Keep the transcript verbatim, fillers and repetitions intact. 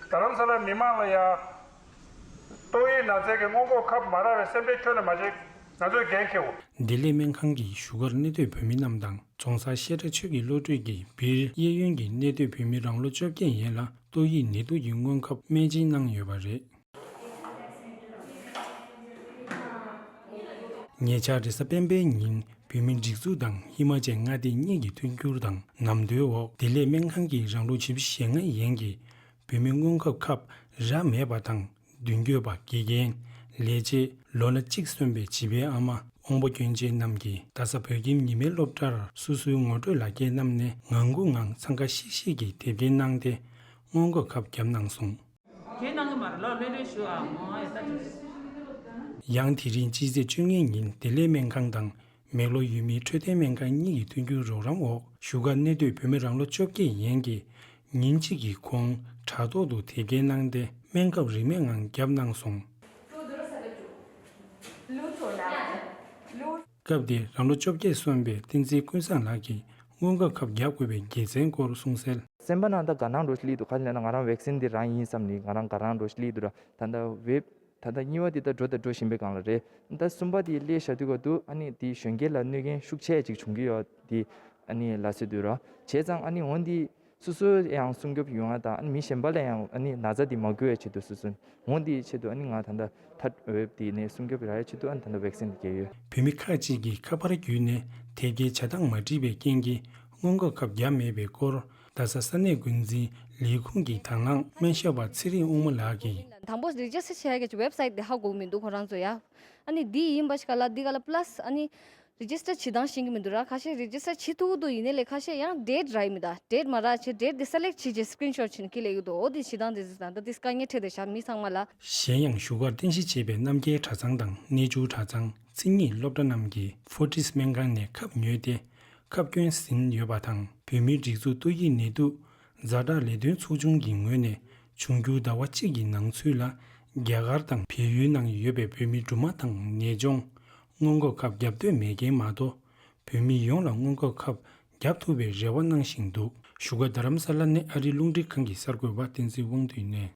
རྡ་རམ་ས་ལ་མི་མང་ལ་ཡང་ཏོག་དབྱིབས་ན་ཚའི་གི་སྔོན་འགོག་ཁབ་མ་རག་པའི་སེམས་ཁྲལ་ཁྱོན་ནས་མ་བྱེད། ང་ཚོས་འགན་འཁྱེར་དགོས། བདེ་ལེགས་སྨན་ཁང་གིས་བཞུགས་སྒར་གནས་སྡོད་བོད་མི་རྣམས་དང་རྫོང་སར་བཤད་གྲྭ་ཆོས་ཀྱི་བློ་གྲོས་ཀྱིས་སྦིར་གཡས་གཡོན་གྱི་གནས་སྡོད་བོད་མི་རང་ལོ་བཅོ་བརྒྱད་ཡན་ལ་ཏོག་དབྱིབས་ནད་དུག་གི་སྔོན་ཁབ་སྨན་སྦྱིན་གནང་ཡོད་པ་རེད། ཉེ་ཆར་རེས་གཟའ་སྤེན་པའི་ཉིན་བོད་མིའི་སྒྲིག་འཛུགས་དང་ཧི་མ་ཅལ་མངའ་སྡེ་གཉིས་ཀྱི་མཐུན་འགྱུར་དང་ནམ་དུའི་འོག་བདེ་ལེགས་སྨན་ཁང་གིས་རང་ལོ་བཞི་བཅུ་ཞེ་ལྔ་ཡན་གྱི་བོད་མི་སྔོན་འགོག་ཁབ་རག་མེད་པ་དང་མདུན་སྐྱོད་པ་དགེ་རྒན་ལས་བྱེད་ལོ་ན་གཅིག་སོན་པའི་བྱིས་པའི་ཨ་མ་དབང་པོ་སྐྱོན་ཅན་རྣམས་ཀྱིས་རྡ་ས་བོད་ཁྱིམ་ཉི་མའི་སློབ་གྲྭར་སོ་སོའི་ངོ་སྤྲོད་ལག་འཁྱེར་བསྣམས་ནས་ངང་སྒུག་ངང་འཚང་ཁ་ཤིག་ཤིག་གིས་དེབ་སྐྱེལ་གནང་སྟེ་སྔོན་འགོག་ཁབ་བརྒྱབ་གནང་སོང་། དེ་གནང་གི་མ་རེད་ལོ་ལོན་ལོན་ཞུ་ཨ་མོ་ཨེ་ད་ཅི། ཡང་དེ་རིང་སྤྱི་ཚེས་བཅོ་ལྔ་ཉིན་བདེ་ལེགས་སྨན་ཁང་དང་མེག་ལོར་ཡོད་མི་འཕྲོད་བསྟེན་སྨན་ཁང་གཉིས་ཀྱི་མཐུན་འགྱུར་རོགས་རམ་འོག་བཞུགས་སྒར་གནས་སྡོད་བོད་མི་རང་ལོ་བཅོ་བརྒྱད་ཡན་གྱིས་ཉིན་གཅིག་གི་གོང་དྲ་ཐོག་ཏུ་དེབ་སྐྱེལ་གནང་སྟེ་སྨན་ཁབ་རིན་མེད་ངང་བརྒྱབ་གནང་སོང་། སྐབས་དེར་རང་ལོ་བཅོ་བརྒྱད་སོན་པའི་བསྟན་འཛིན་ཀུན་བཟང་ལགས་ཀྱིས་སྔོན་འགོག་ཁབ་བརྒྱབ་དགོས་པའི་དགེ་མཚན་སྐོར་གསུངས་གསལ། སེམས་པ་ནང་ད་དགའ་སྣང་འགྲོ་སླེབས་འདུག་ག་རེ་ལབ་ན་ང་རང་ཝེག་སིན་འདི་རང་ཡིན་བསམ་ནས་ང་རང་དགའ་སྣང་འགྲོ་སླེབས་འདུག་ར། ད་ལྟ་ཝེབ་ད་ལྟ་གཉིས་པ་འདི་ད་འགྲོ་ད་འགྲོ་བཞིན་པའི་སྒང་ལ་རེད། ད་གསུམ་པ་འདི་སླེབས་བཞག་དུས་ག་འདུག་ཨ་ནི་འདི་གཞོན་སྐྱེས་ལ་གནོད་རྐྱེན་ཤུགས་ཆེ་ཅིག་བྱུང་གི་ཡོད་འདི་ཨ་ནི་ལབ་སྲིད་འདུག་ར། བྱས་ཙང་ཨ་ནི་འོ་འདི་སོ་སོ་ཡང་སྲུང་སྐྱོབ་ཡོང་ཡ་དང་ཨ་ནི་མི་གཞན་པ་ལ་ཡང་ཨ་ནི་ན་ཚ་འདི་མ་འགོས་ཡ་ཆེད་དུ་སོ་སོ་འོ་འདིའི་ཆེད་དུ་ཨ་ནི་ང་ད་ལྟ་ཐད་ཝེབ་འདི་ནས་སྲུང་སྐྱོབ་རག་ཡ་ཆེད་དུ་ཨ་ནི་ད་ལྟ་ཝེག་སིན་འདི་བརྒྱབ་ཡོད། བོད་མི་ཁག་ཅིག་གིས་ཁ་པར་བརྒྱུད་ནས་དེབ་སྐྱེལ་བྱ་སྟངས་མ་འགྲིག་པའི་རྐྱེན་གྱིས་སྔོན་འགོག་ཁབ་བརྒྱབ་མེད་པའི་སྐོར། རྡ་ས་ས་གནས་འགོ་འཛིན་ལས་ཁུངས་ཀྱི་དང་བླངས་སྨན་ཞབས་པ་ཚེ་རིང་དབང་མོ་ལགས་ཀྱིས། དང་པོ་རི་ཇི་སི་ཊར་བྱེད་ཡ་གི་ཝེབ་སའིཊ་དེ་ཧ་གོ་གི་མི་འདུག་ཁོ་རང་ཚོ་ཡ། ཨ་ནི་འདི་ཡིན་པ་ཞིག་ག་ལ་འདི་ག་ལ་པ་ལ་སི་ཨ་ནི་རི་ཇི་སི་ཊར་བྱེད་སྟངས་ཤེས་ཀྱི་མི་འདུག་ར། ཁ་ཤས་རི་ཇི་སི་ཊར་བྱེད་ཐུབ་ཀྱི་འདུག་ཡིན་ནའི་ལས་ཁ་ཤས་ཡང་ཌེ་ཊི་རག་གི་མི་འདུག་ཌེ་ཊི་མ་རག་བྱས་ཌེ་ཊི་འདི་སེ་ལེག་བྱེད་བྱས་སི་ཀི་རིན་ཤོཊ་བྱས་ནས་འཁྱེར་སླེབས་ཀྱི་འདུག་འོ་འདི་བྱེད་སྟངས་འདི་ཚོ་དང་ད་འདི་དཀའ་ངལ་འཕྲད་བསྡད་བཞག་མི་ཚང་མ་ལ། གཞན་ཡང་བཞུགས་སྒར་རྟེན་གཞི་བྱས་པའི་རྣམ་རྒྱལ་གྲྭ་ཚང་དང་གནས་ཆུང་གྲྭ་ཚང་མཚན་ཉིད་སློབ་གྲྭ་རྣམས་ཀྱིས་ཧྥོར་ཊིས་སྨན་ཁང་ནས་ཁབ་ཉོས་ཏེ། ཁབ་སྐྱོན་ཟིན་ཡོད་པ་དང་། བོད་མིའི་སྒྲིག་འཛུགས་ཏོག་དབྱིབས་ནད་དུག་ཛ་དྲག་ལས་དོན་ཚོགས་ཆུང་གི་ངོས་ནས་འབྱུང་འགྱུར་ཟླ་བ་གཅིག་གི་ནང་ཚུད་ལ་རྒྱ་གར་དང་བལ་ཡུལ་ནང་ཡོད་པའི་བོད་མི་སྦྲུམ་མ་དང་ནད་གཅོང་སྔོན་འགོག་ཁབ་བརྒྱབ་འདོད་མེད་མཁན་མ་གཏོགས། བོད་མི་ཡོངས་ལ་སྔོན་འགོག་ཁབ་བརྒྱབ་ཐུབ་པའི་རེ་བ་གནང་བཞིན་འདུག་བཞུགས་སྒར་རྡ་རམ་ས་ལ་ནས་ཨ་རིའི་རླུང་འཕྲིན་ཁང་གི་གསར་འགོད་པ་བསྟན་འཛིན་དབང་འདུས་ནས།